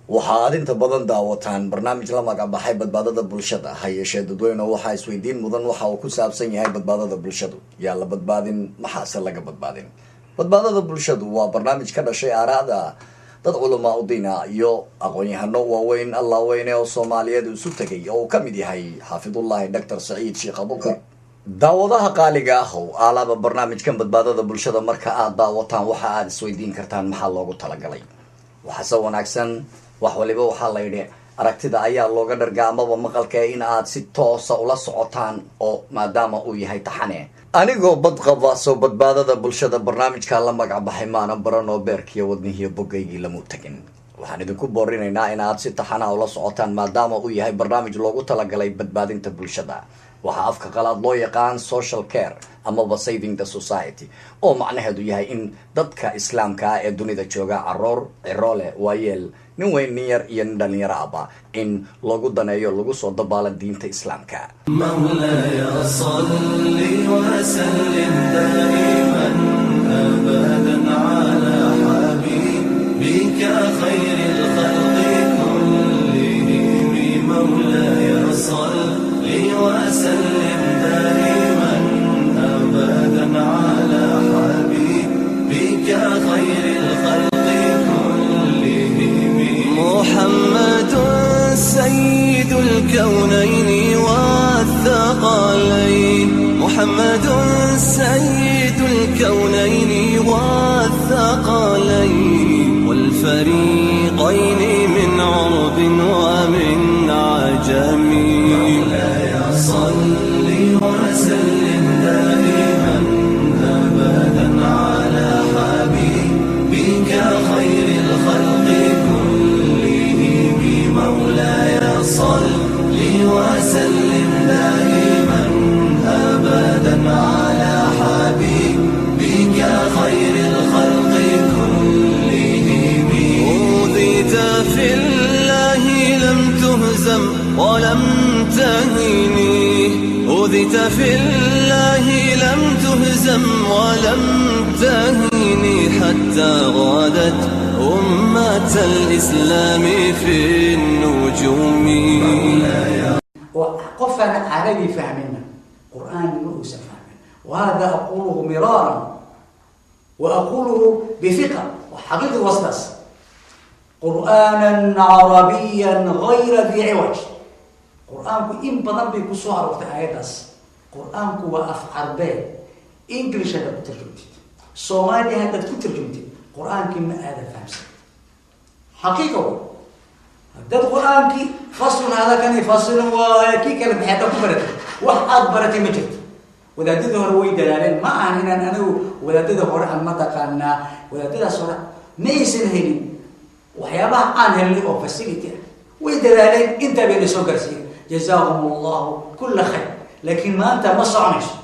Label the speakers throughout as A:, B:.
A: Waxa aad inta badan daawataan barnaamij la magacbaxay Badbaadada Bulshada. Ha yeeshee, dadweyne, waxaa isweydiin mudan waxa uu ku saabsan yahay badbaadada bulshadu. Yaa la badbaadin? Maxaase laga badbaadin? Badbaadada Bulshadu waa barnaamij ka dhashay aaraada dad culamaa udiina iyo aqoon-yahano waaweyn, Allah weyne, oo Soomaaliyeed isu tegay, oo uu ka mid yahay Xaafidullahi Doctor Saciid Sheekh Abukar. Daawadaha qaaliga ah ow, aalaaba barnaamijkan Badbaadada Bulshada marka aad daawataan, waxa aad isweydiin kartaan maxaa loogu talagalay. Waxaase wanaagsan, wax waliba waxaa la yidhi aragtida ayaa looga dharga amaba maqalka, in aad si toosa ula socotaan oo maadaama uu yahay taxane. Anigoo badqaba soo Badbaadada Bulshada barnaamijkaa la magac baxay maanan baran oo beerkiiyo wadnihiyo bogaygii lamu tagin. Waxaan idinku boorinaynaa in aad si taxanaha ula socotaan, maadaama uu yahay barnaamij loogu talagalay badbaadinta bulshada. Waxaa afka qalaad loo yaqaan social care amaba saving the society, oo macnaheedu yahay in dadka Islaamka ah ee dunida jooga, caroor, ciroole, waayeel, nin weyn, nin yar iyo nin dhalinyaro aba, in loogu daneeyo, lagu soo dabaalo diinta Islaamka.
B: مولاي صل وسلم دائما ابدا على حبيبك خير الخلق كلهم. مولاي صل وسلم دائما ابدا على حبيبك خير الخلق كلهم. محمد سيد الكونين والثقلين، محمد سيد الكونين والثقلين، والفريقين من عرب ومن عجم. مولاي صل وسلم دائما ابدا على حبيبك خير الخلق كلهم. مولاي صل وسلم دائما ابدا على حبيبك خير الخلق كلهم. أوذيت في الله لم تهزم ولم تهني، أوذيت في الله لم تهزم ولم تهني، حتى غادت أمة الإسلام في النجوم.
C: Oo qofaan Carabi fahmina Qur'aan ma uusan fahmin. وهذا أقوله مرارا وأقوله بثقة، وحقيقة وسطس قرآنا عربيا غير ذي عوج. Qur'aanku in badan bay ku soo aroortay aayaddaas. Qur'aanku waa af Carbeed. English haddaad ku tarjumtid, Soomaaliya haddaad ku tarjumtid, Qur'aankii ma aadan fahamsan. Xaqiiqa wey. Haddaad Qur'aankii faslun hada kani faslun waa kii kale maxay haddaad ku baratay, wax aad baratay ma jirto. Wadaadadii hore way dadaaleen. Ma ahan inaan anigu wadaadada hore aan mataqaanaa, wadaadadaas hore ma aysan helin waxyaabaha aan helnay oo facility ah. Way dadaaleen, intaa bayna soo gaarsiiyeen. جزاهم الله كل خير. Laakiin maanta ma soconayso.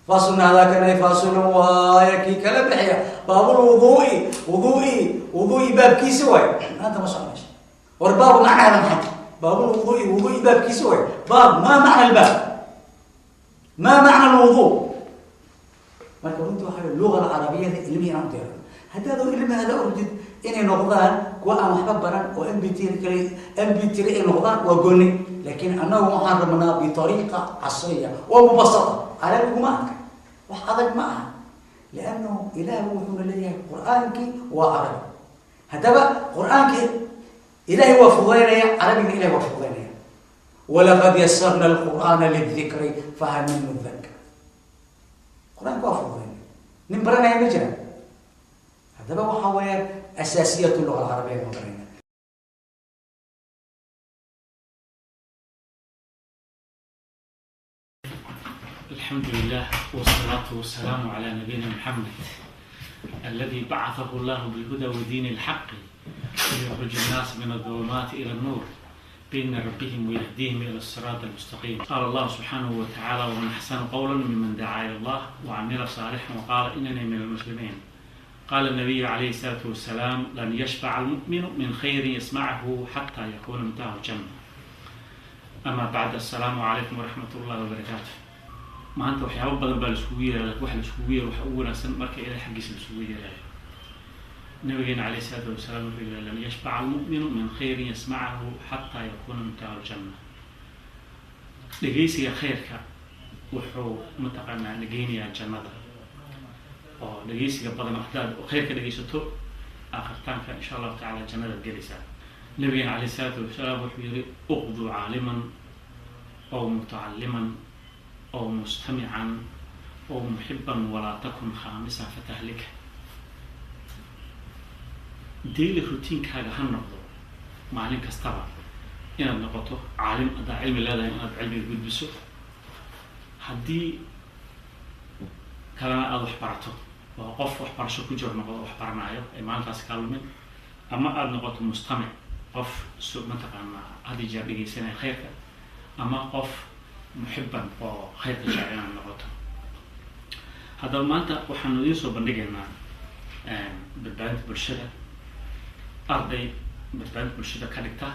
C: Faslun hada kani faslun waaya kii kala bixiya باب الوضوء, wuduui, wuduui baabkiisi waay. Maanta ma soconayso. War baabu macnaheeda maxay? باب الوضوء, wuduui baabkiisi waay. Baab, ما معنى الباب؟ ما معنى الوضوء؟ Marka runtii waxa wey luga alcarabiyada ilmihi inaan u diyaarino. Haddaad ilmahaada ordid inay noqdaan kuwa aan waxba baran oo MP3 kale MP3 ay noqdaan, waa gooni. Laakiin annagu waxaan rabnaa بطريقة عصرية ومبسطة. Carabigu ma adka, wax adag ma aha, لأنه Ilaah wuxuuna leeyahay Qur'aankii waa Carabi. Haddaba Qur'aankii Ilahay waa fududaynaya, Carabigna Ilahay waa fududaynaya. ولقد يسرنا القرآن للذكر فهل من مدكر. Qur-aanka waa fududaynaya, nin baranaya ma jiraan. Haddaba waxa weeyaan أساسيات اللغة العربية ma baranayna.
D: الحمد لله والصلاة والسلام على نبينا محمد الذي بعثه الله بالهدى ودين الحق ليخرج الناس من الظلمات إلى النور بإذن ربهم ويهديهم إلى الصراط المستقيم. قال الله سبحانه وتعالى: ومن أحسن قولا ممن دعا إلى الله وعمل صالحا وقال إنني من المسلمين. قال النبي عليه الصلاة والسلام: لن يشبع المؤمن من خير يسمعه حتى يكون منتهى الجنة. أما بعد، السلام عليكم ورحمة الله وبركاته. Maanta waxyaabo badan baa laiskugu yeera, laakiin waxa laiskugu yeero waxa ugu wanaagsan marka Ilahay xaggiisa laiskugu yeerayo. Nabigeena calayhi salaatu wasalaam wuxuu yihi: "Lan yashbaca almu'minu min khayrin yasmacahu xataa yakuuna muntaha aljanna." Dhegeysiga khayrka wuxuu mataqaanaa nageynayaa jannada, oo dhegeysiga badan haddaad khayrka dhegeysato, aakhirtaanka insha Allahu tacala jannadaad gelaysaa. Nabigeena calayhi salaatu wasalaam wuxuu yihi: "Uqdu caaliman aw mutacaliman aw mustamican aw muxiban, walaa takun khaamisa fatahlika." Daily routinekaaga ha noqdo maalin kastaba inaad noqoto caalim. Haddaad cilmi leedahay, inaad cilmiga gudbiso, haddii kalena aada wax barato oo qof waxbarasho ku jiro noqdo, wax baranaayo ay maalintaas kaa lumin, ama aada noqoto mustamic, qof mataqaanaa had iyo jeer dhegeysanaya khayrka, ama qof muxiban oo khayrka jecel inaad noqoto. Haddaba maanta waxaanu idiin soo bandhigaynaa badbaadinta bulshada, arday badbaadinta bulshada ka dhigta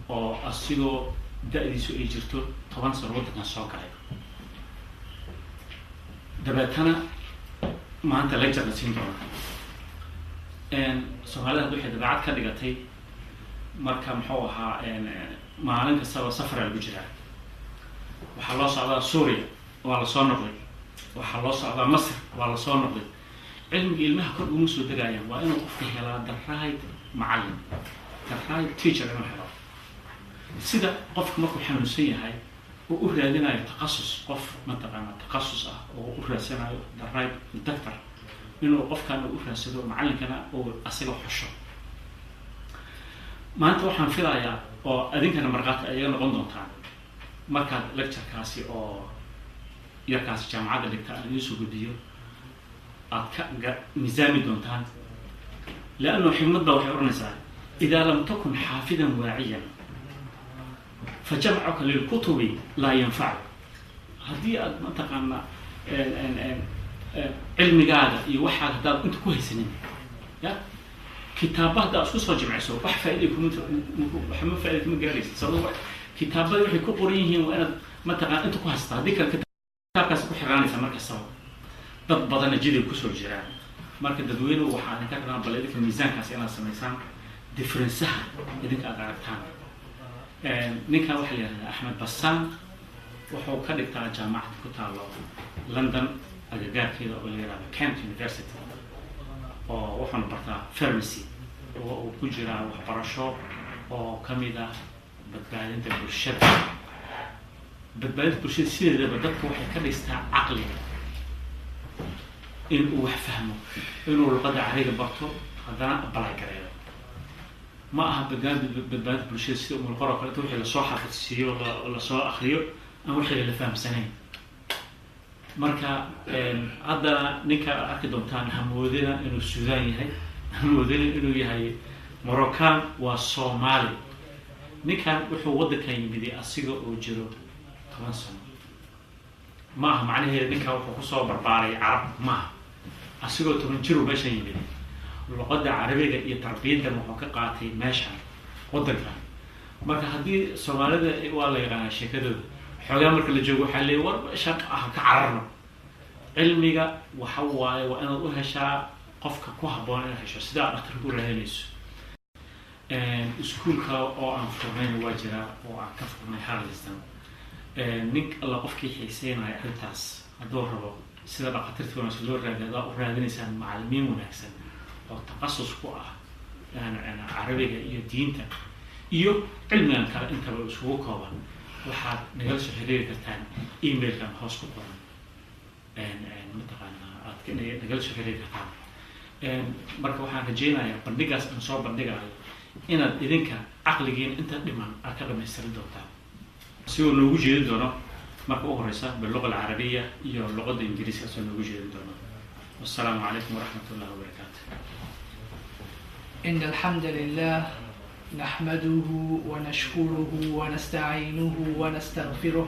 D: oo asigoo da-diisu ay jirto 10 sano waddankan soo galay, dabeetana maanta lecture la siin doona. Soomaalida hadda waxay dabeecad ka dhigatay, marka muxuu ahaa, maalin kastaba safaraa lagu jiraa. Waxaa loo socdaa Suuriya, waa lasoo noqday. Waxaa loo socdaa Masr, waa lasoo noqday. Cilmiga ilmaha kor uguma soo degayaan. Waa inuu qofka helaa the right macallin, the right teacher inuu helo. Sida qofka markuu xanuunsan yahay oo u raadinayo takhasus, qof mataqaana takhasus ah oo u raadsanayo the right doctor, inuu qofkan u raadsado macallinkana uu asaga xusho. Maanta waxaan filayaa oo adinkana markhaati ayaga noqon doontaan markaad lecturekaasi oo yarkaasi jaamacadda dhigta aan idiin soo gudbiyo, aad ka miisaami doontaan, leanno xikmad baa waxay odhanaysaa: "Idaa lam takun xaafidan waaciyan fajamcuka lilkutubi laa yanfacu." Haddii aad mataqaana cilmigaaga iyo waxaad haddaad inta ku haysanin ya kitaaba haddaad isku soo jimciso, wax faa'iday kuma, waxma faaida kuma gaaraysa. Sababto kitaabada waxay ku qoran yihiin waa inaad mataqana inta ku haysataa, haddii kale kitaabkaas ku xiraanaysa. Markastaba dad badanna jiday kusoo jiraan. Marka dadweynuhu waxaa idinka rabnaa bal idinka miisaankaas inaad samaysaan, differenceaha idinka aad aragtaan. Ninkan waxaa la yihahdaa Axmed Bassam. Wuxuu ka dhigtaa jaamacad ku taalo London agagaarkeeda oo la yihahdo Kent University, oo wuxuuna bartaa pharmacy, oo uu ku jiraa waxbarasho oo kamid ah badbaadinta bulshada. Badbaadinta bulshada sideedaba dadka waxay ka dhistaa caqliga, in uu wax fahmo, inuu luqadda carabiga barto, haddana apply gareeyo. Ma aha badbaadinta bulshada sida umulqor oo kaleeto, wixii lasoo xafidsiiyo, lasoo akriyo, ama wixii la fahamsanayn. Marka haddana ninka aad arki doontaan, hamoodina inuu Suudaan yahay, hamoodina inuu yahay Moroccan, waa Soomaali. Ninkan wuxuu waddankan yimiday asiga oo jiro 10 sano. Ma aha macnaheeda ninkan wuxuu kusoo barbaaray Carab, maaha. Asigoo 10 jiru meeshan yimiday. Luqadda Carabiga iyo tarbiyaddan wuxuu ka qaatay meeshan, waddankan. Marka haddii Soomaalida waa la yaqaanaa sheekadooda, xoogaa marka la joogo waxaa leeya: "War shaqa ah ka cararno." Cilmiga waxa waaye waa inaad u heshaa qofka ku habboon, inaad hesho sidaa dhaktarka u raadinayso. Iskuul kale oo aan furnayn waa jiraa, oo aan ka furnay Harlesden. Nin alla qofkii xiiseynaya arrintaas, hadduu rabo sida dhakhaatiirta wanaagsan loo raadiyo, haddaa u raadinaysaan macalimiin wanaagsan oo takhasus ku ah Carabiga iyo diinta iyo cilmigan kale intaba isugu kooban, waxaad nagala soo xiriiri kartaan emailkan hoos ku qoran, mataqaanaa aad nagala soo xiriiri kartaan. Marka waxaan rajeynayaa bandhigaas aan soo bandhigayo inaad idinka caqligiina inta dhiman aad ka dhamaystirin doontaan, sigoo noogu jeedin doono marka u horeysa biluqa alcarabiya iyo luqadda Ingiriiska soo noogu jeedin doono. Wassalaamu calaykum waraxmat ullahi wabarakaatu.
E: إن الحمد لله نحمده ونشكره ونستعينه ونستغفره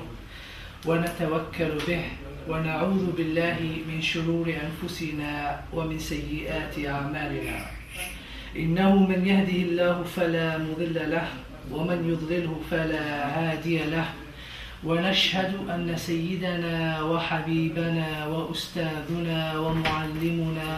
E: ونتوكل به، ونعوذ بالله من شرور أنفسنا ومن سيئات أعمالنا. إنه من يهده الله فلا مضل له، ومن يضلله فلا هادي له. ونشهد أن سيدنا وحبيبنا وأستاذنا ومعلمنا